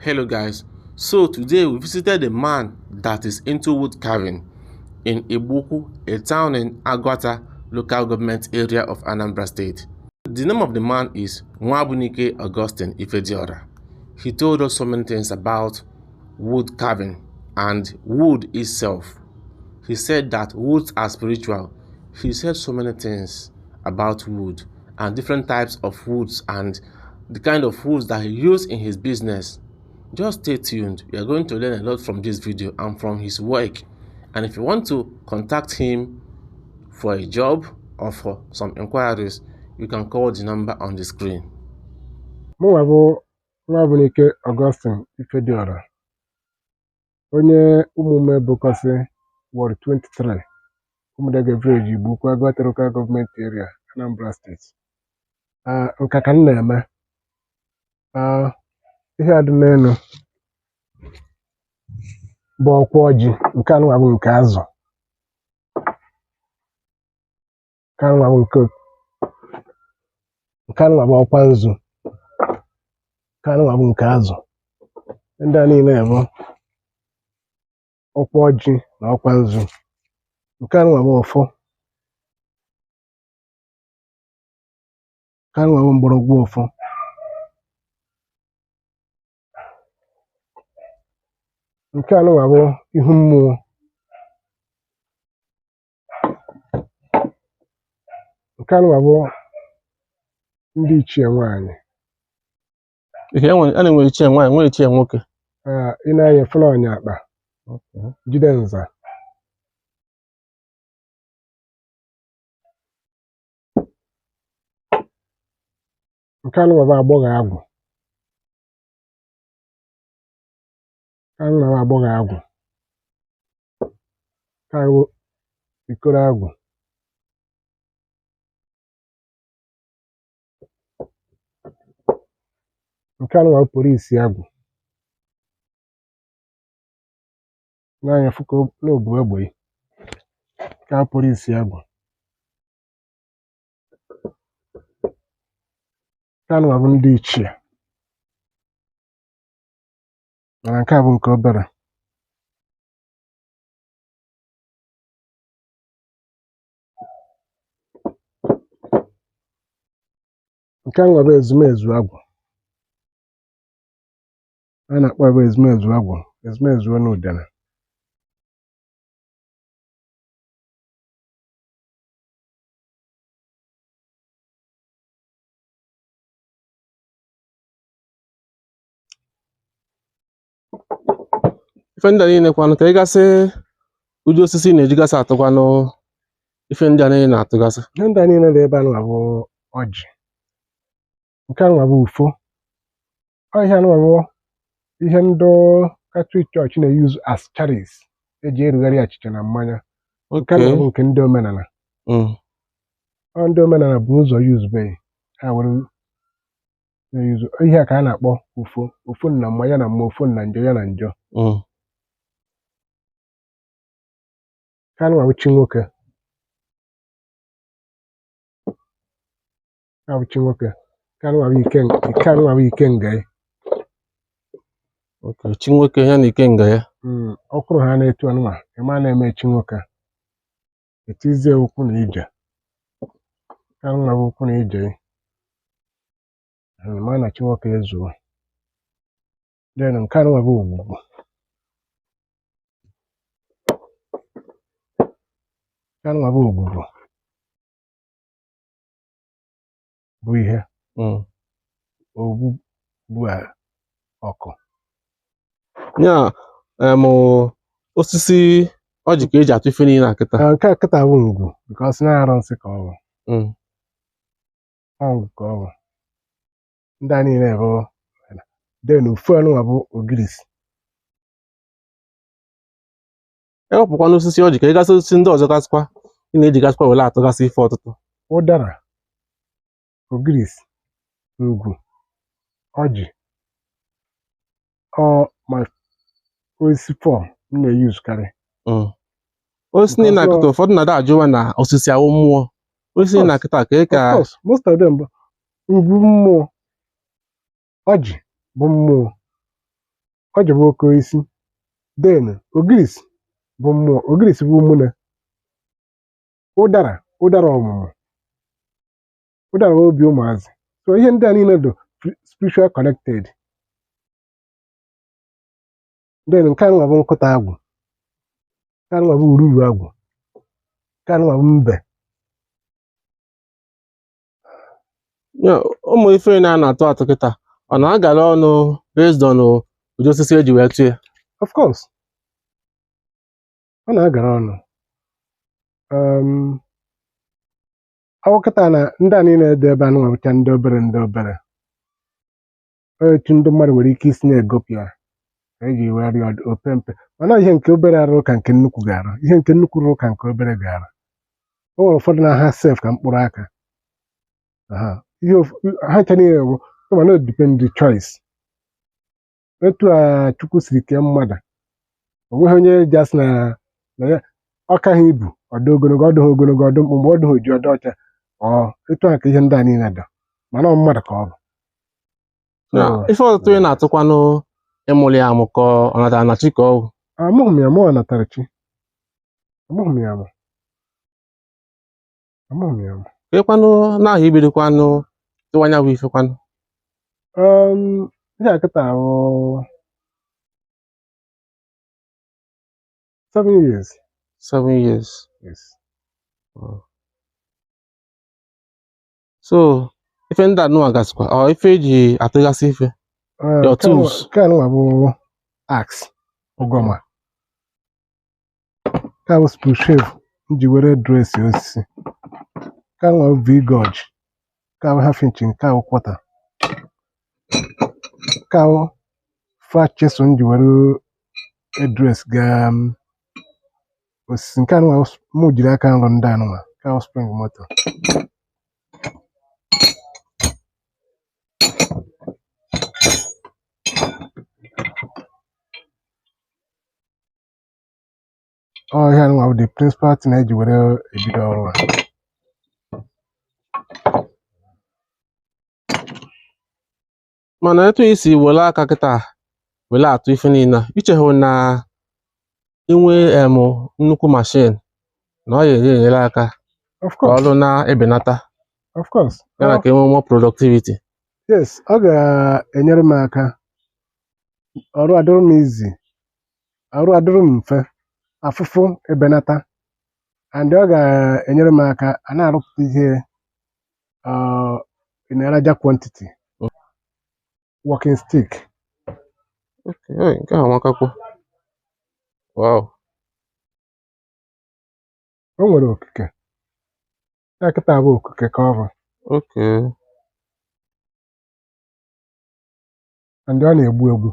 Hello guys, so today we visited a man that is into wood carving in Igboukwu, a town in Aguata local government area of Anambra State. The name of the man is Nwabunike Augustine Ifediora. He told us so many things about wood carving and wood itself. He said that woods are spiritual. He said so many things about wood and different types of woods and the kind of woods that he used in his business. Just stay tuned. You are going to learn a lot from this video and from his work. And if you want to contact him for a job or for some inquiries, you can call the number on the screen. Mụnwa bụ Nwabunike Augustine Ifediora, onye Ụmụume Bokosị, Ward 23, Ụmụdege Village, Igboukwu, Aguata Local Government Area, Anambra State. Nka ka m na-eme. Ihe a dị n'elu bụ ọkwa ọjị, nke anụnwa bụ nke azụ, nke anụnwa bụ nke anụnwa bụ ọkwa nzu, nke anụnwa bụ nke azụ. Ndị a niile bụ ọkwa ọjị na ọkwa nzu. Nke anụnwa bụ ọfọ, nke anụnwa bụ mgbọrọgwụ ọfọ. Nke anụnwa bụ ihu mmụọ. Nke anụnwa bụ ndị ichie nwaanyị. A na-enwe ichie nwaanyị, nwee ichie nwoke. Ị na-anya efere ọnya akpa, jide nza. Nke anụnwa bụ agbọghọ agwụ. Nke anụnwa bụ agbọghọ agwụ. Nke a bụ ikoro agwụ. Nke anụnwa bụ polisi agwụ. N'anya fụ ka na o bu egbe. Nke a polisi agwụ. Nke anụnwa bụ ndị ichie. Mana nke a bụ nke obere. Nke anụnwa bụ ezumezu agwụ. A na-akpọ ya bụ ezumezu agwụ, ezumezu ọnụ udene. Ife ndị a niile kwanụ ka ị gasị ụdị osisi ị na-ejigasị atụkwanụ ife ndị a niile na-atụgasị. Ihe ndị a niile dị ebe anụnwa bụ ọjị. Nke anụnwa bụ ufo. Ọ ihe anụnwa bụ ihe ndị Catholic Church na-use as chalice eji erugharị achịcha na mmanya. Nke anụnwa bụ nke ndị omenala. Ọ ndị omenala bụ ụzọ use ha were na-use. Ihe a ka a na-akpọ ufo. Ufo na mma ya na mma, ufo na njọ ya na njọ. Nke anụnwa bụ chi nwoke. Nke a bụ chi nwoke. Nke anụnwa bụ nke anụnwa bụ ikenga ya. Okay. Chi nwoke ya na ikenga ya. Ọkwụrụ ha na-etu anụnwa, ịma na-eme chi nwoke. Etizie ụkwụ na ije. Nke anụnwa bụ ụkwụ na ije. Ịma na chi nwoke ezuo. Then nke anụnwa bụ ogwugwu. Nke anụnwa bụ ogwugwu. Bụ ihe. Ogwu bụ ọkụ. Ya osisi ọjị ka eji atụ ife niile a kịta. Nke a kịta bụ ngwu because na arụ nsị ka ọ bụ. Ọ ngwu ka ọ bụ. Ndị a niile bụ then ofu anụnwa bụ ogirisi. Ewepụkwa n'osisi ọjị ka ị gasị osisi ndị ọzọ gasịkwa ị na-ejigasịkwa were atụgasị ife ọtụtụ. Ụdara, ogirisi, ngwu, ọjị. Ọ ma osisi fọ m na-eyuzukarị. Osisi niile Because akịta ụfọdụ na-ada ajụwa na osisi awụ mmụọ. Osisi niile akịta ka ị ka Of course, most of them bụ ngwu mmụọ, ọjị bụ mmụọ. Ọjị bụ oke osisi. Then ogirisi bụ mmụọ, ogirisi bụ ụmụnne. Ụdara, ụdara ọmụmụ, ụdara bụ obi ụmụazị. So ihe ndị a niile dị spiritual connected. Then nke a nwa bụ nkụta agwụ, nke a nwa bụ ururu agwụ, nke a nwa bụ mbe. Ya, ụmụ ife na a na-atụ atụ kịta, ọ na-agara ọnụ based on ụdị osisi eji wee tụ ya? Of course, ọ na-agara ọnụ. Ọ kịta na ndị a niile dị ebe a nwa bụcha ndị obere ndị obere. Etu ndị mmadụ nwere ike isi na-egopịa ka eji wee rịọ ope mpe, mana ihe nke obere arụ ka nke nnukwu ga-arụ, ihe nke nnukwu rụrụ ka nke obere ga-arụ. O nwere ụfọdụ na ha sef ka mkpụrụ aka. Aha. Ihe ha ncha niile bụ kama na depend the choice. Etu a Chukwu siri kee mmadụ, o nweghị onye ji asị na ya ọ kaghị ibu, ọdụ ogologo, ọdụ ha ogologo, ọdụ mkpụmkpụ, ọdụ ha oji, ọdụ ọcha. Ọ etu a ka ihe ndị a niile dị, mana ọ mmadụ ka ọ bụ. Na ife ọtụtụ ị na-atụkwanụ, ịmụrụ ya amụ ka ọ natara na chi ka ọ bụ? Amụghị m ya mụ, ọ natara chi. Amụghị m ya amụ, amụghị m ya amụ. Kekwanụ n'ahụ ibidokwanụ tụwanya bụ ifekwanụ? Ihe a kịta bụ 7 years. 7 years? Yes. So ife ndị a nụwa gasịkwa ọ ife eji atụgasị ife? Your tools. Nke a nwa bụ axe, ụgọma. Nke a bụ spoon shave m ji were dress osisi. Nke a nwa bụ V-gauge. Nke a bụ half inch, nke a bụ quarter. Nke a bụ flat chisel m ji were dress gaa osisi. Nke a nwa mụ jiri aka nrụ ndị a nwa. Nke a bụ spring motor. Ọ ihe a nwa bụ the principal thing eji were ebido ọrụ a. Mana etu i si were aka kịta were atụ ife niile a, ichehụ na inwe nnukwu machine na ọ ga enyere aka Of ka course. ọrụ na-ebenata Of course. ya na ka enwe more productivity? Yes, ọ ga-enyere m aka. Ọrụ adịrị m easy. Ọrụ adịrị m mfe. Afụfụ ebenata. And ọ ga-enyere m aka a na-arụpụta ihe in a larger quantity. Walking stick. Okay, hey, nke a amakakwa. Wow. O nwere okike. Ya kịta bụ okike ka ọ bụ. And ọ na-egbu egbu.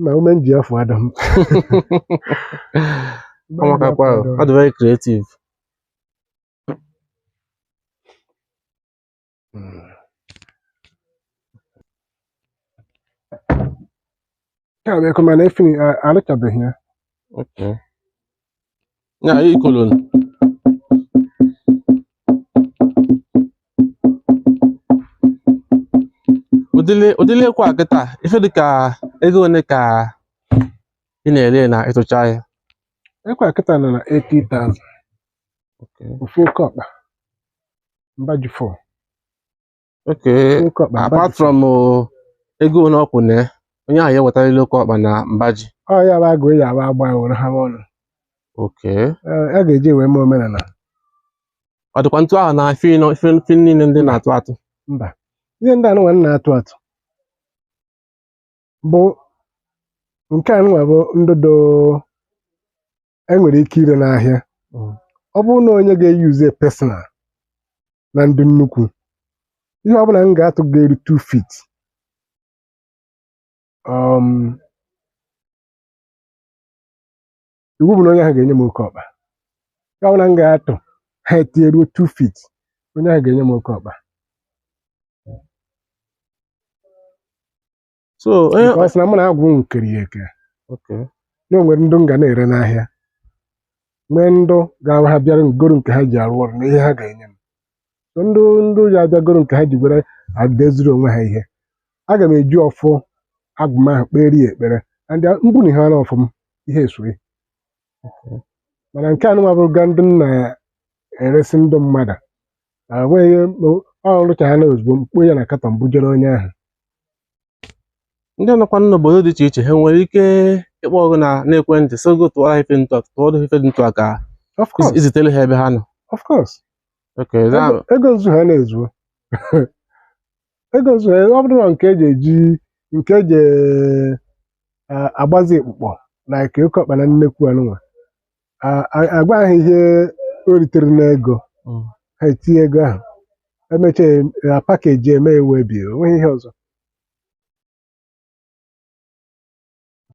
Na ume m ji afụ adọ m. Ọ makakwa o. Ọ dị very creative. Nke a bụ eko, mana efini arụchabeghị ya. Okay. Ya ikolon. Ụdịlị ụdịlị ekwe a kịta, ife dịka ego one ka ị na-ere na ịtụcha ya? Ekwe a kịta nọ na 80,000. Ofu oke ọkpa. Mba ji 4. Ofu oke ọkpa mba Apart ji 4. from ego one ọ kwụ na ya, onye ahụ ya ewetarịrị oke ọkpa na mba ji. Ọ ya bụ agụ ya agba agba were ha ọnụ. A ga-eji wee mee omenala. Ọ dịkwa ntụ ahụ na ife ife niile ndị na-atụ atụ? Mba. Ihe ndị anụnwa m na-atụ atụ bụ nke anụnwa bụ ndụdụ enwere ike ire n'ahịa. Ọ bụrụ na onye ga-eyuze personal na ndị nnukwu, ihe ọbụla m ga-atụ ga-eru 2 feet. Iwu bụ na onye ahụ ga-enye m oke ọkpa. Ihe ọbụla m ga-atụ ha etinye ruo 2 feet, onye ahụ ga-enye m oke ọkpa. So onye Because na mụ na agwụ m kere ya eke. Na o nwere ndụ m ga na-ere n'ahịa, nwee ndụ ga-abụ ha bịara ngoro nke ha ji arụ ọrụ na ihe ha ga-enye m. So ndị ya abịagoro nke ha ji gwere adeziri onwe ha ihe. Aga m eji ọfọ agwụ m ahụ kpere ya ekpere, and mkpu na ihe ara ọfọ m ihe esue. Mana nke a nụnwa bụ ga ndị m na-eresi ndị mmadụ, enweghị ọ rụcha ha na ozugbo mkpo ya na carton bujere onye ahụ. Ndị nọkwa n'obodo dị iche iche, ha nwere ike ịkpọ gị na n'ekwentị sị gị tụọrọ ha ife ntụ a, tụọrọ ha ife dị ntụ a ka Of course. izitere ha ebe ha nọ? Of course. Okay, Ego nzu ha na-ezuo, ego nzu ha, ọ bụrụ na nke eji eji nke eji agbazi ekpukpọ na nke oke ọkpa na nnekwu anụnwa, agwa ha ihe o ritere n'ego, ha etinye ego ahụ, emechaa ya package, eme ewe bi, onweghị ihe ọzọ.